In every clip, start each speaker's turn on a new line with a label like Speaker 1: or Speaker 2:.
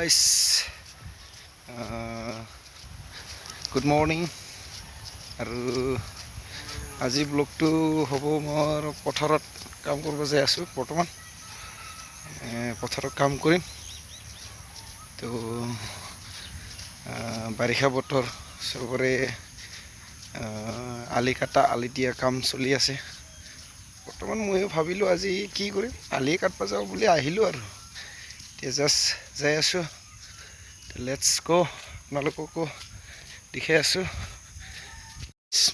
Speaker 1: Guys, good morning. আৰু আজি ব্লগটো হ'ব, মোৰ পথাৰত কাম কৰিব যাই আছোঁ বৰ্তমান। পথাৰত কাম কৰিম। তো বাৰিষা বতৰ, চবৰে আলি কাটা, আলি দিয়া কাম চলি আছে বৰ্তমান। ময়ো ভাবিলোঁ আজি কি কৰিম, আলি কাটিব যাওঁ বুলি আহিলোঁ আৰু এতিয়া জাষ্ট যাই আছোঁ। Let's গ', আপোনালোককো দেখাই আছোঁ।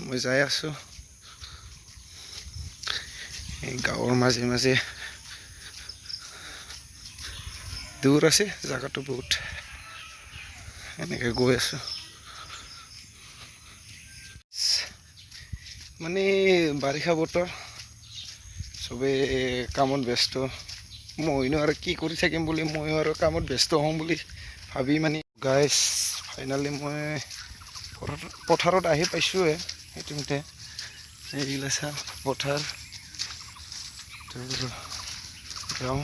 Speaker 1: মই যাই আছোঁ এই গাঁৱৰ মাজে মাজে। দূৰ আছে জেগাটো বহুত। এনেকৈ গৈ আছোঁ। মানে বাৰিষা বতৰ, চবেই কামত ব্যস্ত। মইনো আৰু কি কৰি থাকিম বুলি ময়ো আৰু কামত ব্যস্ত হ'ম বুলি ভাবি মানে গাইছ, ফাইনেলি মই পথাৰত আহি পাইছোঁৱে সেইটোমতে। এইগিলা চা পথাৰ। তো যাওঁ।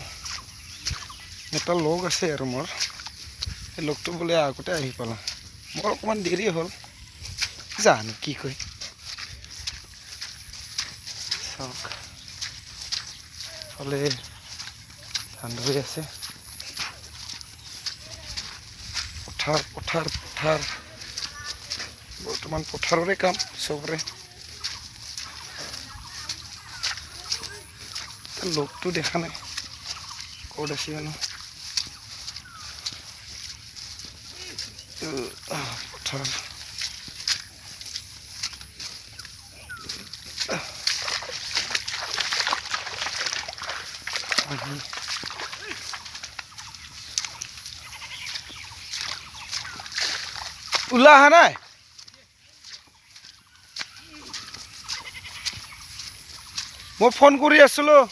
Speaker 1: এটা লগ আছে আৰু মোৰ, সেই লগটো বোলে আগতে আহি পালা, মোৰ অকণমান দেৰি হ'ল। জানো কি কয়, চাওক। ফালে ধান ৰুই আছে। পথাৰ, পথাৰ, পথাৰ। বৰ্তমান পথাৰৰে কাম চবৰে। লগটো দেখা নাই, ক'ত আছে জানো। পথাৰ পানী। ওলা অহা নাই। মই ফোন কৰি আছিলোঁ।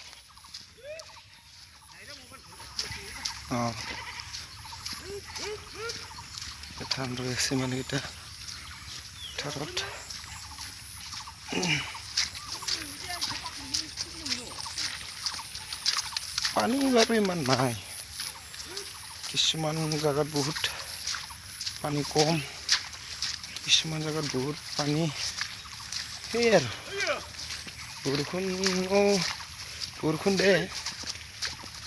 Speaker 1: অঁ, ধান ৰুই আছে মানুহকেইটা পথাৰত। পানী বাৰু ইমান নাই। কিছুমান জেগাত বহুত পানী কম, কিছুমান জেগাত বহুত পানী। সেয়াই আৰু বৰষুণো, বৰষুণ দিয়ে,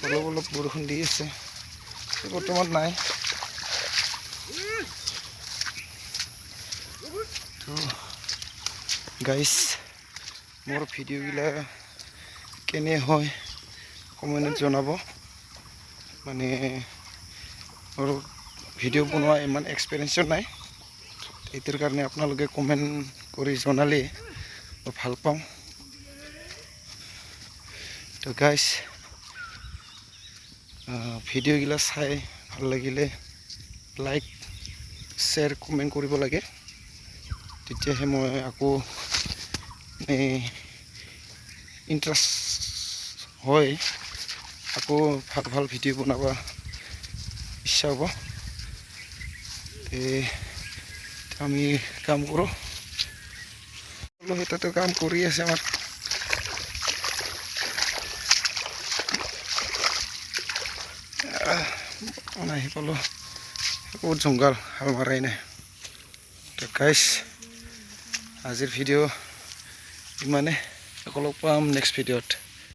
Speaker 1: অলপ অলপ বৰষুণ দি আছে, বৰ্তমান নাই। তো গাইছ, মোৰ ভিডিঅ'বিলাক কেনে হয় কমেণ্টত জনাব। মানে মোৰ ভিডিঅ' বনোৱা ইমান এক্সপিৰিয়েঞ্চো নাই, এইটোৰ কাৰণে আপোনালোকে কমেণ্ট কৰি জনালে মই ভাল পাওঁ। তো গাইছ, ভিডিঅ'গিলা চাই ভাল লাগিলে লাইক, শ্বেয়াৰ, কমেণ্ট কৰিব লাগে। তেতিয়াহে মই আকৌ ইণ্টাৰেষ্ট হয়, আকৌ ভাল ভাল ভিডিঅ' বনাব ইচ্ছা হ'ব। তে আমি কাম কৰোঁ। তাতে কাম কৰি আছে আমাৰ। আহি পালোঁ। বহুত জংঘল, হাল মাৰাই নাই। তো গাইছ, আজিৰ ভিডিঅ' ইমানে। আকৌ লগ পাম নেক্সট ভিডিঅ'ত।